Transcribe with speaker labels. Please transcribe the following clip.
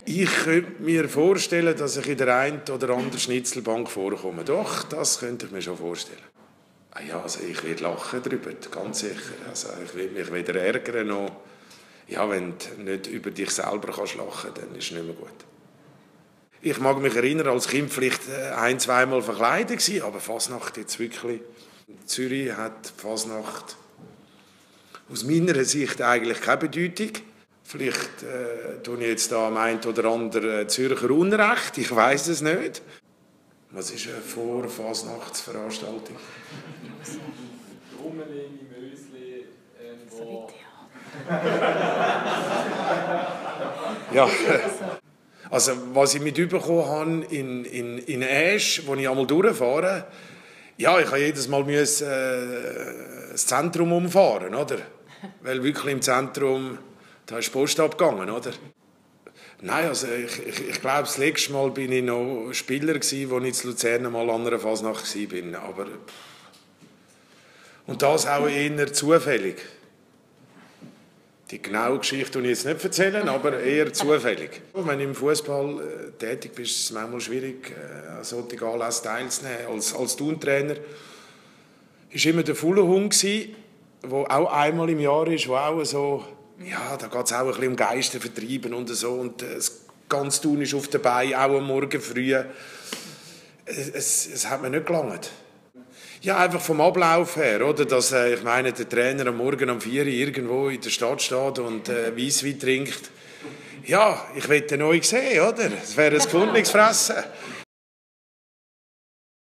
Speaker 1: Ich könnte mir vorstellen, dass ich in der einen oder anderen Schnitzelbank vorkomme. Doch, das könnte ich mir schon vorstellen. Ah ja, also ich werde lachen darüber, ganz sicher. Also ich werde mich weder ärgern noch... Ja, wenn du nicht über dich selber lachen kannst, dann ist es nicht mehr gut. Ich mag mich erinnern, als Kind vielleicht ein-, zweimal verkleidet gewesen, aber Fasnacht jetzt wirklich... Zürich hat Fasnacht aus meiner Sicht eigentlich keine Bedeutung. Vielleicht tue ich jetzt da am einen oder anderen Zürcher Unrecht, ich weiß es nicht. Was ist eine Vor-Fasnachtsveranstaltung?
Speaker 2: Rummelige Mösli, wo...
Speaker 1: Ja, also was ich mitbekommen habe in Aesch, wo ich einmal durchfahre, ja, ich habe jedes Mal das Zentrum umfahren, oder? Weil wirklich im Zentrum, da ist die Post abgegangen, oder? Nein, also ich glaube, das letzte Mal bin ich noch Spieler gewesen, als ich in Luzern mal an einer Fasnacht war. Aber und das auch eher zufällig. Die genaue Geschichte will ich jetzt nicht erzählen, aber eher zufällig. Wenn du im Fußball tätig bist, ist es manchmal schwierig, an solchen Anlässen teilzunehmen. Als Turntrainer war immer der Fuhlenhund, der auch einmal im Jahr ist, wo auch so, ja, da geht es auch ein bisschen um Geister vertreiben und so. Und das ganze Tun ist auf den Beinen, auch am Morgen früh. Es hat mir nicht gelangt. Ja, einfach vom Ablauf her, oder? Dass, ich meine, der Trainer am Morgen um 4 Uhr irgendwo in der Stadt steht und Weisswein trinkt. Ja, ich will den neu sehen, oder? Es wäre ein gefundenes Fressen.